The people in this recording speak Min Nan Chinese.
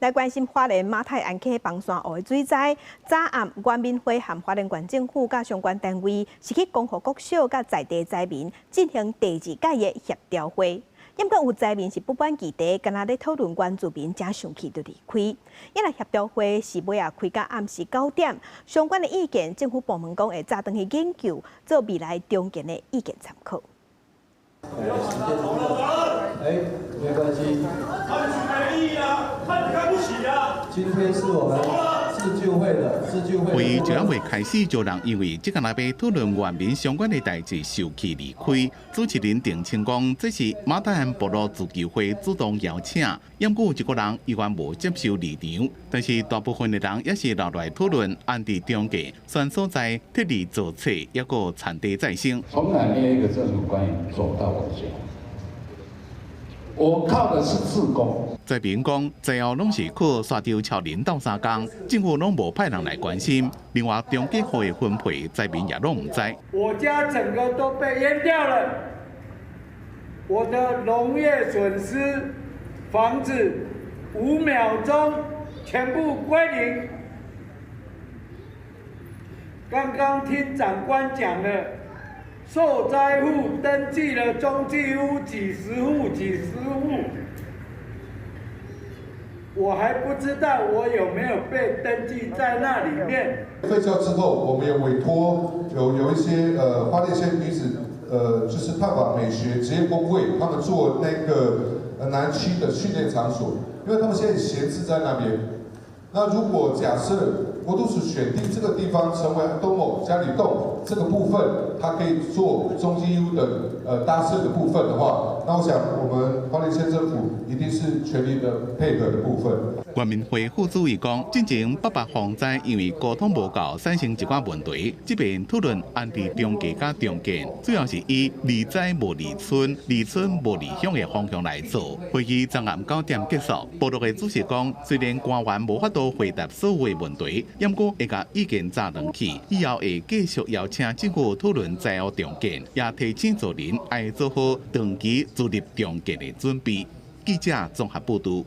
來關心花蓮馬太鞍溪枋山湖的水災，昨暗原民會和花蓮縣政府佮相關單位是去光復國小佮在地災民進行第二屆的協調會。毋過有災民是不滿議題，敢若咧討論原住民才生氣就離開。因為協調會是尾仔開到暗時9點，相關的意見，政府部門講會早轉去研究，做未來重建的意見參考。哎，沒關係。今天是我們自救會的自救會。會議就猶未開始，就有人因為這個若欲討論原民相關的代誌受氣離開。主持人澄清講，這是馬太鞍部落自救會主動邀請，毋過有一個人猶原無接受離場，但是大部分的人也是留來討論安置重建、選所在、撤離造冊，抑閣產地再生。從來沒有一個政府官員走到我家。我靠的是志工。災民講，災後攏是靠沙洲抾人鬥相共，政府攏無派人來關心。另外，重建戶的分配，災民也攏毋知。我家整個都被淹掉了，我的農業損失，房子5秒鐘全部歸零。剛剛聽長官講了。受災戶登記了中繼屋幾十戶、幾十戶，我還不知道我有沒有被登記在那裡面。廢校之後，我們也委託有一些花蓮縣女子就是探訪美學職業工會，他們做那個南區的訓練場所，因為他們現在閒置在那邊。那如果假設國土署選定這個地方成為東某嘉里洞這個部分，它可以做中繼屋的搭設的部分的話，那我想我們花蓮縣政府一定是全力的配合的部分。原民會副主委講，進前八八風災因為溝通無夠，產生一寡問題。這遍討論安置重建佮重建，主要是以離災無離村、離村無離鄉的方向來做。會議昨暗9點結束，部落的主席講，雖然官員無法度回答所有的問題，毋過會共意見早轉去，以後會繼續邀請政府討論災後重建，也提醒族人愛做好長期住入重建的準備。記者綜合報導。